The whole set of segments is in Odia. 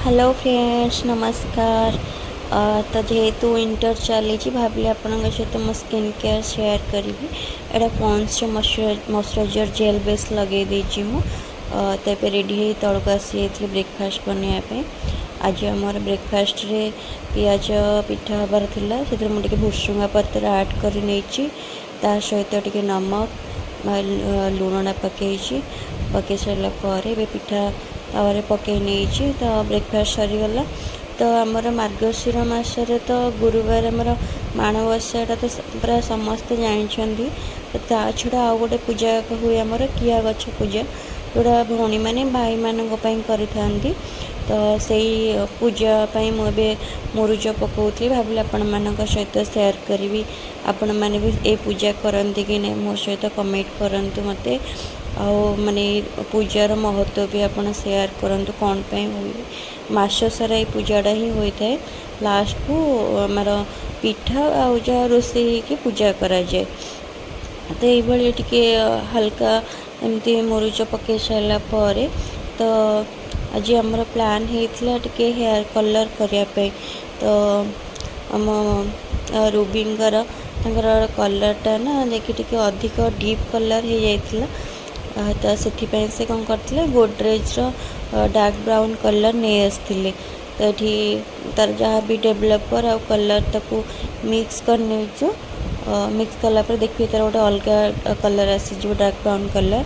ହ୍ୟାଲୋ ଫ୍ରେଣ୍ଡସ୍, ନମସ୍କାର। ତ ଯେହେତୁ ୱିଣ୍ଟର ଚାଲିଛି, ଭାବିଲି ଆପଣଙ୍କ ସହିତ ମୋ ସ୍କିନ୍ କେୟାର ସେୟାର କରିବି। ଏଇଟା ପଣ୍ଡ୍ସର ମଶ୍ଚରାଇଜର୍ ଜେଲ୍ ବେସ୍ ଲଗେଇ ଦେଇଛି ମୁଁ। ତ ଏବେ ରେଡ଼ି ହେଇ ତଳକୁ ଆସିଯାଇଥିଲି ବ୍ରେକଫାଷ୍ଟ ବନେଇବା ପାଇଁ। ଆଜି ଆମର ବ୍ରେକଫାଷ୍ଟରେ ପିଆଜ ପିଠା ହେବାର ଥିଲା। ସେଥିରେ ମୁଁ ଟିକେ ଭୃସୁଙ୍ଗା ପତ୍ର ଆଡ଼୍ କରି ନେଇଛି, ତା ସହିତ ଟିକେ ନମକ ବା ଲୁଣଟା ପକେଇଛି। ପକେଇ ସାରିଲା ପରେ ଏବେ ପିଠା ତାୱାରେ ପକେଇ ନେଇଛି। ତ ବ୍ରେକଫାଷ୍ଟ ସରିଗଲା। ତ ଆମର ମାର୍ଗଶିର ମାସରେ ତ ଗୁରୁବାର ଆମର ମାଣବସା, ଏଇଟା ତ ପୁରା ସମସ୍ତେ ଜାଣିଛନ୍ତି। ତ ତା ଛଡ଼ା ଆଉ ଗୋଟେ ପୂଜା ହୁଏ ଆମର, କିଆ ଗଛ ପୂଜା, ଯେଉଁଟା ଭଉଣୀମାନେ ଭାଇମାନଙ୍କ ପାଇଁ କରିଥାନ୍ତି। ତ ସେଇ ପୂଜା ପାଇଁ ମୁଁ ଏବେ ମୁରୁଜ ପକାଉଥିଲି। ଭାବିଲି ଆପଣମାନଙ୍କ ସହିତ ସେୟାର କରିବି। ଆପଣମାନେ ବି ଏଇ ପୂଜା କରନ୍ତି କି ନାହିଁ, ମୋ ସହିତ କମେଣ୍ଟ କରନ୍ତୁ ମୋତେ। ଆଉ ମାନେ ପୂଜାର ମହତ୍ତ୍ୱ ବି ଆପଣ ସେୟାର କରନ୍ତୁ, କ'ଣ ପାଇଁ ହୁଏ। ମାସ ସାରା ଏଇ ପୂଜାଟା ହିଁ ହୋଇଥାଏ। ଲାଷ୍ଟକୁ ଆମର ପିଠା ଆଉ ଯାହା ରୋଷେଇ ହେଇକି ପୂଜା କରାଯାଏ। ତ ଏଇଭଳି ଟିକେ ହାଲକା ଏମିତି ମୁରୁଜ ପକାଇ ସାରିଲା ପରେ, ତ ଆଜି ଆମର ପ୍ଲାନ୍ ହେଇଥିଲା ଟିକେ ହେୟାର କଲର୍ କରିବା ପାଇଁ। ତ ଆମ ରୁବିଙ୍କର ତାଙ୍କର କଲର୍ଟା ନା ଯାଇକି ଟିକେ ଅଧିକ ଡିପ୍ କଲର୍ ହେଇଯାଇଥିଲା। ତ ସେଥିପାଇଁ ସେ କ'ଣ କରିଥିଲେ, ଗୋଡ଼ରେଜ୍ର ଡାର୍କ ବ୍ରାଉନ୍ କଲର୍ ନେଇ ଆସିଥିଲେ। ତ ଏଠି ତାର ଯାହା ବି ଡେଭଲପର୍ ଆଉ କଲର୍ ତାକୁ ମିକ୍ସ କରି ନେଇଛୁ। ମିକ୍ସ କଲା ପରେ ଦେଖିବେ ତାର ଗୋଟେ ଅଲଗା କଲର୍ ଆସିଯିବ, ଡାର୍କ ବ୍ରାଉନ୍ କଲର୍।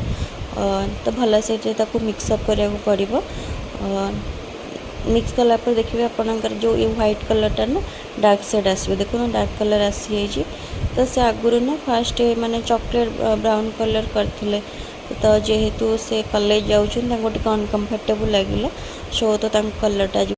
ତ ଭଲ ସେଇଠି ତାକୁ ମିକ୍ସଅପ୍ କରିବାକୁ ପଡ଼ିବ। ମିକ୍ସ କଲା ପରେ ଦେଖିବେ ଆପଣଙ୍କର ଯେଉଁ ଏଇ ହ୍ୱାଇଟ୍ କଲର୍ଟା ନା ଡାର୍କ ସେଡ଼୍ ଆସିବ। ଦେଖନ୍ତୁ, ଡାର୍କ କଲର୍ ଆସିଯାଇଛି। ତ ସେ ଆଗରୁ ନା ଫାଷ୍ଟ ମାନେ ଚକୋଲେଟ୍ ବ୍ରାଉନ୍ କଲର୍ କରିଥିଲେ। ତ ଯେହେତୁ ସେ କଲେଜ ଯାଉଛନ୍ତି, ତାଙ୍କୁ ଟିକେ ଅନକମ୍ଫର୍ଟେବୁଲ୍ ଲାଗିଲା। ସୋ ତ ତାଙ୍କ କଲର୍ଟା ଆଜି